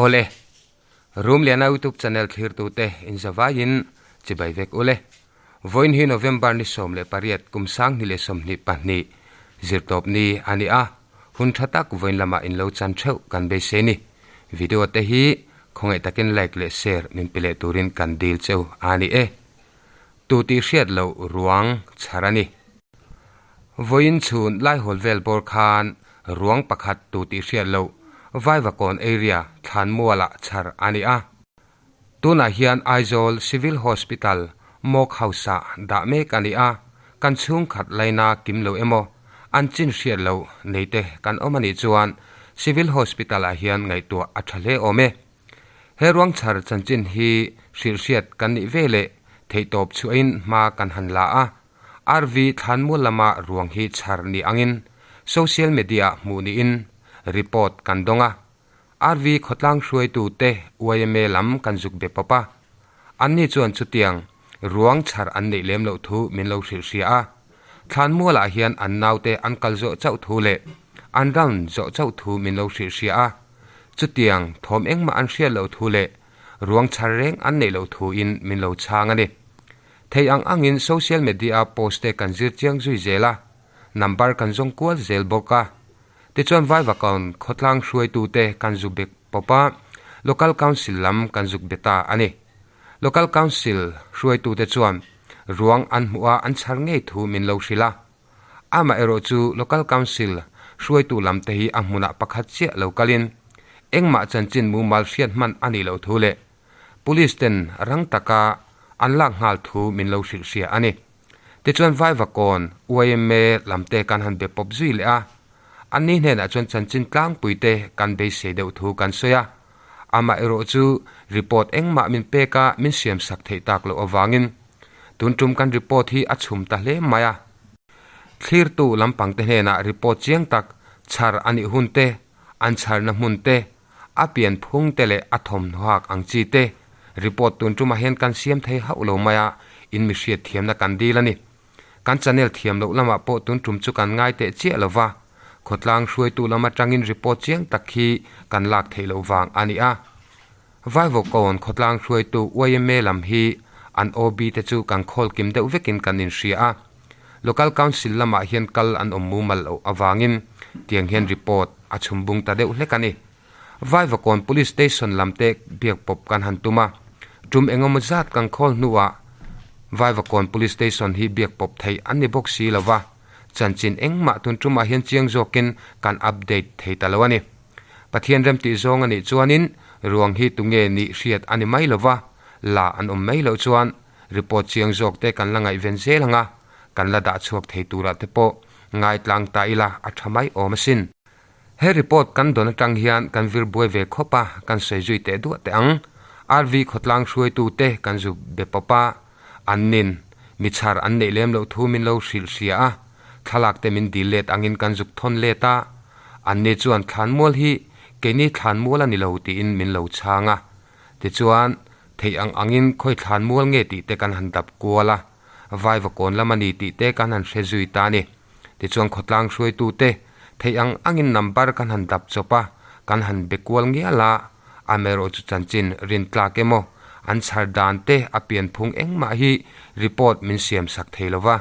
Awle, Rumliana YouTube channel thlirtute inzavaiin chibai vek ule. Vawiin hi November ni 18 kum 2022 zirtawp ni a ni a, hun tha tak vawiin lamah in lo chan theuh kan beisei ni. Video te hi khawngaih takin like leh share min pe leh turin kan dil cheu a ni e. Tu tih hriat loh ruang chhar a ni. Vawiin chhun Laihawl vel bawr khan ruang pakhat tu tih hriat loh Vaivakawn area Thlanmualah chhar a ni a. Tunah hian Aizawl Civil Hospital Morgue House-ah dah mek a ni a, kan chhungkhat laina kim lo emaw an chin hriat loh neite kan awm a nih chuan Civil Hospital-ah hian ngaihtuah a tha hle awm e. He ruang chhar chanchin hi hrilhhriat kan nih ve leh theihtawp chhuahin hma kan han la a, RV Thlanmual lama ruang hi chhar ni angin social media-ah hmuh niin report kan dawng a. RV khawtlang hruaitu te yma lam kan zuk be pawp a, anni chuan chutiang ruang chhar an neih lem loh thu min lo hrilh hria a. Thlanmualah hian an naute an kal zawh chauh thu leh an round zawh chauh thu min lo hrilh hria a. Chutiang thawm engmah an hriat loh thu leh ruang chhar reng an neih loh thuin min lo chhang a ni. Thei ang angin social media post te kan zir chiang zui zel a, number kan zawng kual zel bawk a. Tichuan Vaivakawn khawtlang hruaitute kan zuk be pawp a, Local Council lam kan zuk be ta a ni. Local Council hruaitute chuan ruang an hmuh a an chhar ngei thu min lo hrilh a. Amaherawh chu Local Council hruaitu lam te hi a hmunah pakhat chiah lo kalin engmah chanchin mumal hriat hman a nih loh thu leh Police ten rang taka an lak nghal thu min lo hrilh hria a ni. Tichuan Vaivakawn yma lam te kan han be pawp zui leh a, anni hnenah chuan chanchin tlangpui te kan beisei deuh thu kan sawi a. Amaherawh chu report engmah min pek a min siam sak theih tak loh avangin tun tum kan report hi a chhum ta hle mai a. Thlirtu lampang te hnenah report chiang tak chhar a nih hun te, an chharna hmun te, a pian phung te leh a thawmhnaw hak ang chi te report tun tumah hian kan siam thei hauh lo mai a, in mi hriat thiamna kan dil a ni. Kan channel thiam loh lamah pawh tun tum chu kan ngai teh chiah lo va, khawtlang hruaitu lam atangin report chiang tak hi kan lak theih loh vang a ni a. Vaivawkawn khawtlang hruaitu yma lam hi an OB te chu kan khawl kim deuh vekin kan inhria a. Local Council lamah hian kal an awm mumal loh avangin tiang hian report a chhum bung ta deuh hlek a ni. Vaivakawn Police Station lam te biak pawp kan han tum a, tum engemaw zat kan khawl hnuah Vaivakawn Police Station hi biak pawp theih an ni bawk si lo va, chanchin engmah tun tumah hian chiang zawkin kan update thei ta lo a ni. Pathian remtih zawng a nih chuanin ruang hi tunge nih hriat a ni mai lo va, la an awm mai loh chuan Report chiang zawk te kan la ngaihven zel ang a, kan la dah chhuak thei turah te pawh ngaitlang ta ila a tha mai awm asin. He report kan dawn atang hian kan vir buai ve khawp a, kan sawi zui teh duah teh ang. RV khawtlang hruaitu te kan zu be pawp a, an nin mi chhar an neih lem loh thu min lo hrilh hria a, thlalak te min dil let angin kan zuk thawn let a, an ni chuan thlanmual hi keini thlanmual a ni lo tiin min lo chhang a. Tichuan, theih ang angin khawi thlan mual nge tih te kan han dap kual a, Vaivakawn lam a ni tih te kan han hre zui ta a ni. Tichuan khawtlang hruaitu te theih ang angin number kan han dap chawp a, kan han be kual ngial a, amaherawhchu chanchin rin tlak emaw an chhar dan te a pianphung engmah hi report min siam sak thei lo va.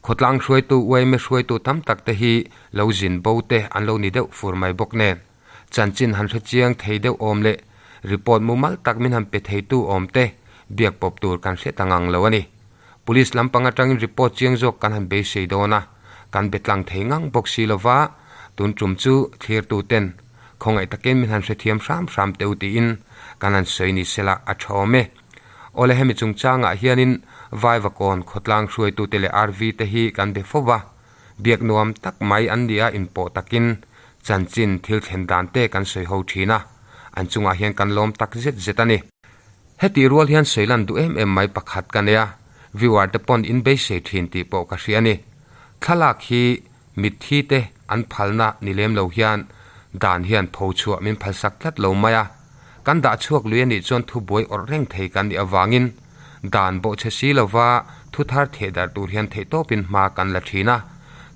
Khawtlang hruaitu yma hruaitu tam tak te hi lo zin bo te an lo ni deuh fur mai bawk nen. Chanchin han hre chiang thei deuh awm leh report mumal tak min han pe theitu awm te biak pawp tur kan hre ta ngang lo a ni. Police lampang atangin report chiang zawk kan han beisei dawn a, kan be tlang thei ngang bawk si lova, tun tum chu thlirtu ten khawngaih takin min han hrethiam hram hram teh u tiin kan han sawi ni sela a tha awm e. Awle hemi chungchangah hianin Vaivakawn khawtlang hruaitute leh RV te hi kan be fo va, Biak nuam tak mai an ni a inpawh takin chanchin thil thlen dan te kan sawi ho thin a, an chungah hian kan lawm tak zet zet a ni. Hetih rual hian sawi lan duh em em mai pakhat ka nei a, viewer te pawn in beisei thin tih pawh ka hria a ni. Thlalak hi mitthi te an phalna ni lem lo hian dan hian pho chhuah min phalsak tlat lo mai a, kan dah chhuak lui a nih chuan thubuai awrh reng thei kan nih avangin Dan bawhchhe si lova thu thar thehdarh tur hian theihtawpin hma kan la thin a.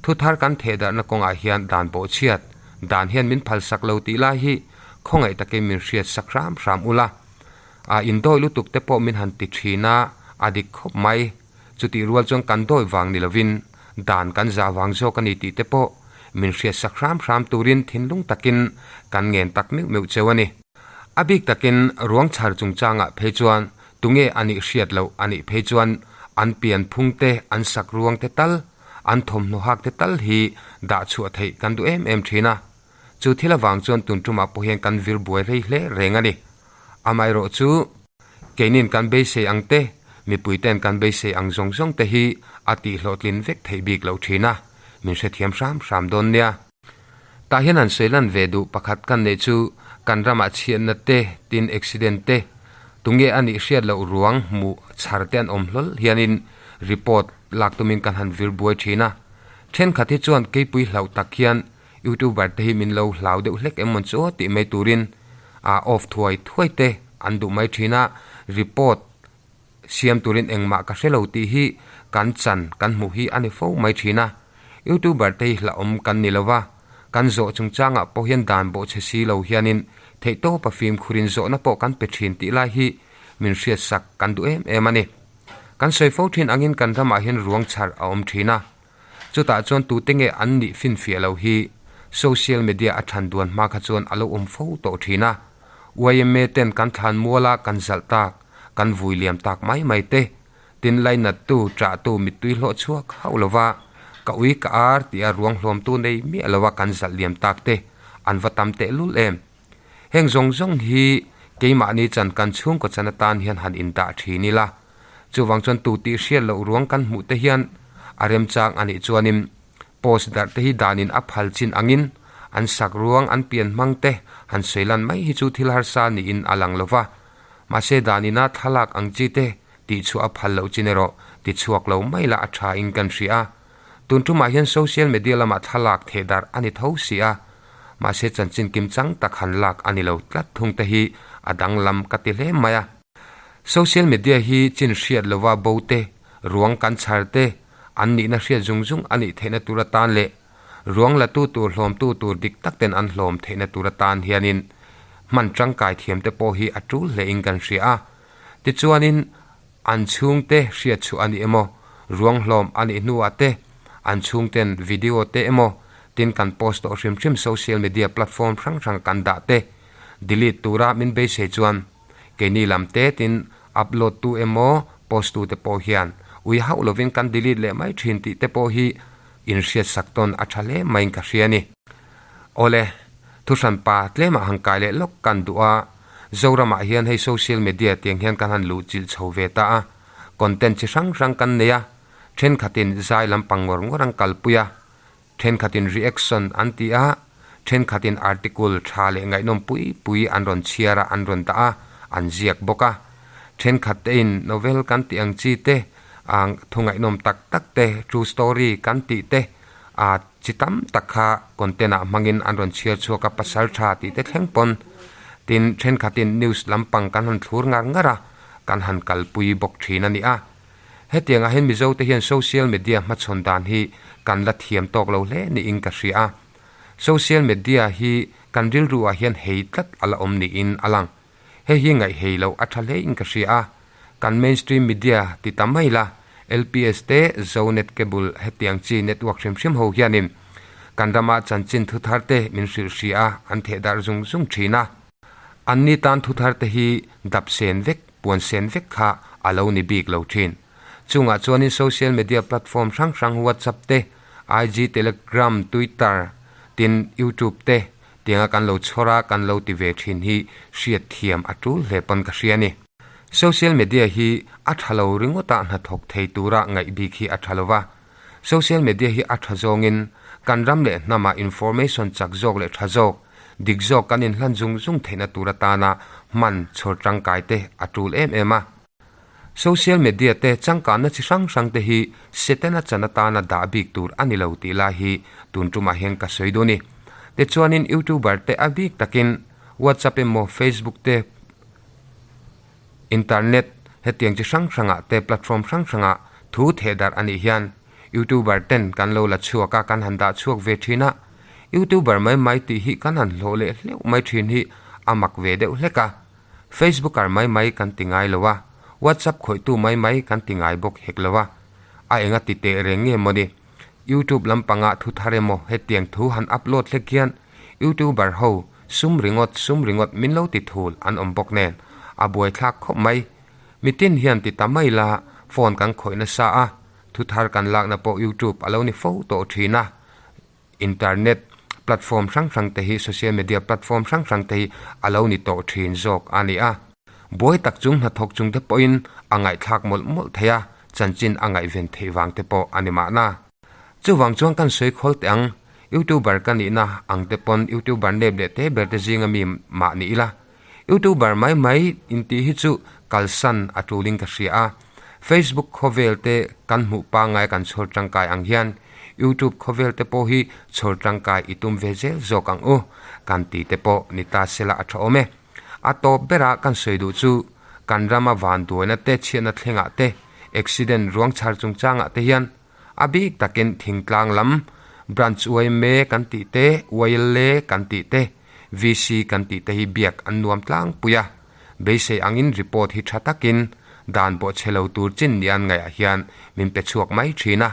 Thu thar kan thehdarhna kawngah hian dan bawhchhiat dan hian min phalsak lo tih lai hi khawngaih takin min hriat sak hram hram ula. A indawi lutuk te pawh min han ti thin a, a dik khawp mai. Chutih rual chuan kan dawi vang ni lovin dan kan zah vang zawk a ni tih te pawh min hriat sak hram hram turin thinlung takin kan ngen tak meuh meuh cheu a ni. A bik takin ruang chhar chungchangah phei chuan tunge a nih hriat loh a nih phei chuan an pian phung te, an sak ruang te tal, an thawmhnaw hak te tal hi dah chhuah theih kan duh em em thin a. Chu thil avang chuan tun tumah pawh hian kan vir buai hlei hle reng a ni. Amaherawh chu keinin kan beisei ang te, mipuite'n kan beisei ang zawng zawng te hi a tihhlawhtlin vek theih bik loh thin a, min hrethiam hram hram dawn nia. Tah hian han sawi lan ve duh pakhat kan neih chu kan ramah chhiatna te, tin accident te, tunge a nih hriat loh ruang hmuh chhar te an awm hlawl hianin report lak tumin kan han vir buai thin a. Thenkhat hi chuan keipui hlauh tak hian Youtuber te hi min lo hlau deuh hlek em mawn chu aw tih mai turin ah off thuai thuai te an duh mai thin a, report siam turin engmah ka hre lo tih hi kan chan kan hmuh hi a ni fo mai thin a. Youtuber te hi hlauhawm kan ni lo va, kan zawh chungchangah pawh hian dan bawh chhe si lo hianin theihtawpa fimkhurin zawhna pawh kan pe thin tih lai hi min hriatsak kan duh em em a ni. Kan sawi fo thin angin kan ramah hian ruang chhar a awm thin a. Chutah chuan tute nge an nih finfiah lo hi social media a than duan hma kha chuan a lo awm fo tawh thin a. Yma ten kan thlan mual a kan zalh tak, kan vui liam tak mai mai te, tin lainattu, ṭahtu mittui hlawh chhuak hauh lova ka ui ka ar tia ruang hlawmtu nei miah lova kan zalh liam tak te an va tam tehlul em. Heng zawng zawng hi keimahni chan kan chhungkaw chan atan hian han indah thin ila. Chuvang chuan tu tih hriat loh ruang kan hmuh te hian a remchang a nih chuanin post darh te hi danin a phal chin angin an sak ruang an pian hmang te han sawi lan mai hi chu thil harsa niin a lang lo va. Mahse danina thlalak ang chi te tihchhuah a phal loh chin erawh tichhuak lo mai la a tha in kan hria a. Tun tumah hian social media lamah thlalak theh darh a ni tho si a, mahse chanchin kim chang tak han lak a ni lo tlat thung te hi a danglam ka ti hle mai a. Social media hi chin hriat lova bo te, ruang kan chhar te, an nihna hriat zung zung a nih theihna tur atan leh ruang latu tur hlawmtu tur dik tak ten an hlawm theihna tur atan hianin hman tangkai thiam te pawh hi a tul hlein kan hria a. Tichuanin An chhungte hriat chhuah a ni emaw, ruang hlawm a nih hnuah te, an chhungten video te emaw tin kan post tawh hrim hrim social media platform hrang hrang kan dah te delete tura min beisei chuan keini lam te tin upload tu emaw post tu te pawh hian ui hauh lovin kan delete leh mai thin tih te pawh hi inhriat sak tawn a tha hle maiin ka hria a ni. Awle, thuhranpa tlemah han kai leh lawk kan duh a. Zoramah hian hei social media tiang hian kan han luh chilh chho ve ta a, content chi hrang hrang kan nei a, thenkhatin zai lampang ngawr ngawr an kalpui a, thenkhatin reaction an ti a, thenkhatin article tha leh ngaihnawm pui pui an rawn chhiar a, an rawn dah a, an ziak bawk a. Thenkhat tein novel kan tih ang chi te, thu ngaihnawm tak tak te, true story kan tih te, a chi tam tak kha content ah hmangin an rawn chhiar chhuak a pasal tha tih te thleng pawn tin thenkhatin news lampang kan han thlur ngar ngar a kan han kalpui bawk thin a ni a hetiang ah hian mizo te hian social media hmachhawn dan hi kan la thiam tawk lo hle niin ka hria a social media hi kan rilru ah hian hei tlat a la awm niin a lang. Hei hi ngaihhei loh a tha hlein ka hria a, kan mainstream media ti ta mai la, LPS te, Zonet Cable hetiang chi network hrim hrim ho hianin kan rama chanchin thuthar te min hrilh hria a, an theh darh zung zung thin a. Anni tan thuthar te hi dap sen vek, puan sen vek kha a lo ni bik lo thin. Chungah chuanin social media platform hrang hrang WhatsApp te, IG, Telegram, Twitter, tin YouTube te, Tianga kan lo chhawr a, kan lo ti ve thin hi hriat thiam a tul hle pawn ka hria a ni. Social media hi a tha lo ringawt a hnathawk thei tura ngaih bik hi a tha lo va. Social media hi a tha zawngin kan ram leh hnamah information chak zawk leh tha zawk, dik zawk kan inhlan zung zung theihna tur atana hman chhawr tangkai te a tul em em a. Social media te changkanna chi hrang hrang te hi Setana chan atana dah bik tur a ni lo tih lai hi tun tumah hian ka sawi duh a ni. Tichuanin YouTuber te a bik takin WhatsApp emaw Facebook te internet hetiang chi hrang hrangah te platform hrang hrangah thu thehdarh a nih hian YouTuber ten kan lo la chhuak a kan han dah chhuak ve thin a. YouTuber mai mai tih hi kan han hlawh leh hleuh mai thin hi a mak ve deuh hlek a. Facebooker mai mai kan ti ngai lo a, WhatsApp khawihtu mai mai kan ti ngai bawk hek lo a. A enga ti teh reng nge mawni? YouTube lampangah thu thar emaw hetiang thu han upload hlek hian YouTuber ho sum ringawt sum ringawt min lo ti thul an awm bawk nen a buaithlak khawp mai. Mitin hian ti ta mai la phone kan khawih nasa a, thu thar kan lakna pawh YouTube a lo ni fo tawh thin a. Internet platform hrang hrang te hi social media platform hrang hrang te hi a lo ni tawh thin zawk a ni a. Buai tak chung hnathawk chung te pawhin a ngaihthlak mawlh mawlh thei a, chanchin a ngaihven theih vang te pawh a ni mahna. Chuvang chuan kan sawi khawl teh ang, YouTuber ka nihna ang te pawn YouTuber nep leh te ber te zinga mi mah ni ila. YouTuber mai mai intih hi chu kalsan a tulin ka hria a, Facebook khawvel te kan hmuh pangngai kan chhawr tangkai ang hian YouTube khawvel te pawh hi chhawr tangkai i tum ve zel zawk ang u kan ti te pawh ni ta sela a tha awm e. A tawp bera kan sawi duh chu kan rama vanduaina te chhiatna thlengah te accident ruang chhar chungchangah te hian A bik takin thingtlang lam Branch yma kan tih te, YLA kan tih te, VC kan tih te hi biak an nuam tlangpui a. Beisei angin report hi tha takin dan bawh chhe lo tur chin ni an ngaihah hian min pe chhuak mai thin a.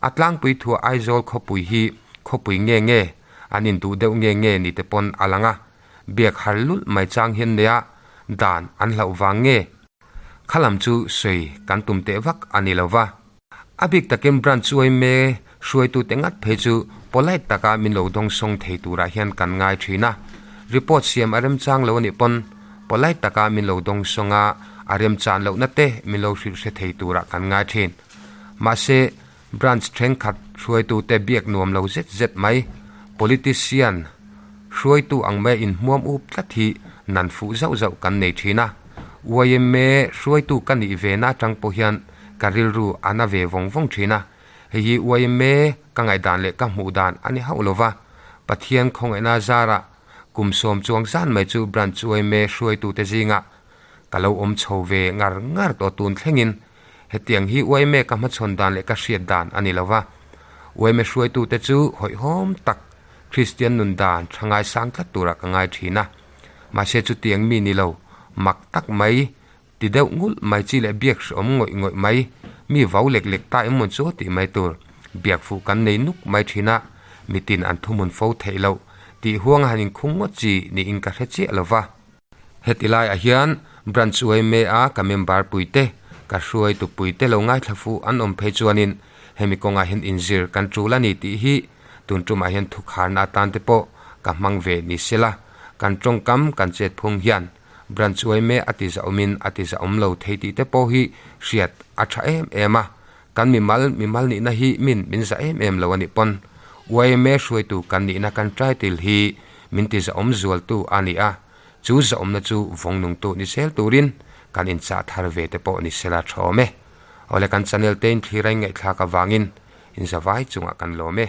A tlangpui thuah Aizawl khawpui hi khawpui nge nge an induh deuh nge nge ni te pawn a lang a. Biak har lulh mai chang hian nei a, dan an hlauh vang nge? Kha lam chu sawi kan tum teh vak a ni lo va. A bik takin branch yma hruaitute ngat phei chu polite taka min lo dawngsawng thei turah hian kan ngai thin a. Report siam a remchang lo a nih pawn polite taka min lo dawngsawng a, a remchan lohna te min lo hrilh hre thei turah kan ngai thin. Mahse, branch thenkhat hruaitute biak nuam lo zet zet mai, politician hruaitu ang maia inhmuam up tlat hi nan fuh zauh zauh kan nei thin a. Yma hruaitu ka nih ve na atang pawh hian Ka rilru a na ve vawng vawng thin a, hei hi yma ka ngaihdan leh ka hmuh dan a ni hauh lo va, Pathian khawngaihna zarah kum sawm chuang zan mai chu Branch yma hruaitute zingah ka lo awm chho ve ngar ngar tawh tun thlengin hetiang hi yma ka hmachhawn dan leh ka hriat dan a ni lo va, yma hruaitute chu hawihhawm tak Kristian nun dan tha ngaisang tlat turah ka ngai thin a, mahse chutiang mi ni lo mak tak mai Ti deuh ngulh mai chi leh biak hreawm ngawih ngawih mai, mi vau lek lek ta em mawn chu tih mai tur. Biak fuh kan nei nuk mai thin a, mitin an thuhmun fo theih loh tih huang a han inkhung ngawt chi niin ka hre chiah lo va. Heti laiah hian Branch yma a ka member puite, ka hruaitu puite lo ngaithla fuh an awm phei chuanin hemi kawngah hian inzir kan tul a ni tih hi tun tumah hian thukharna atan te pawh ka hmang ve ni sela, kan tawngkam kan chetphung hian Branch yma a ti zahawmin a ti zahawm lo thei tih te pawh hi hriat a tha em em a, kan mimal mimal nihna hi min min zah em em lo a nih pawn yma hruaitu kan nihna kan title hi min ti zahawm zualtu a ni a, chu zahawmna chu vawng nungtu ni zel turin kan inchah thar ve te pawh ni sela tha awm e. Awle kan channel te in thlir a in ngaihthlak avangin in zavai chungah kan lawm e.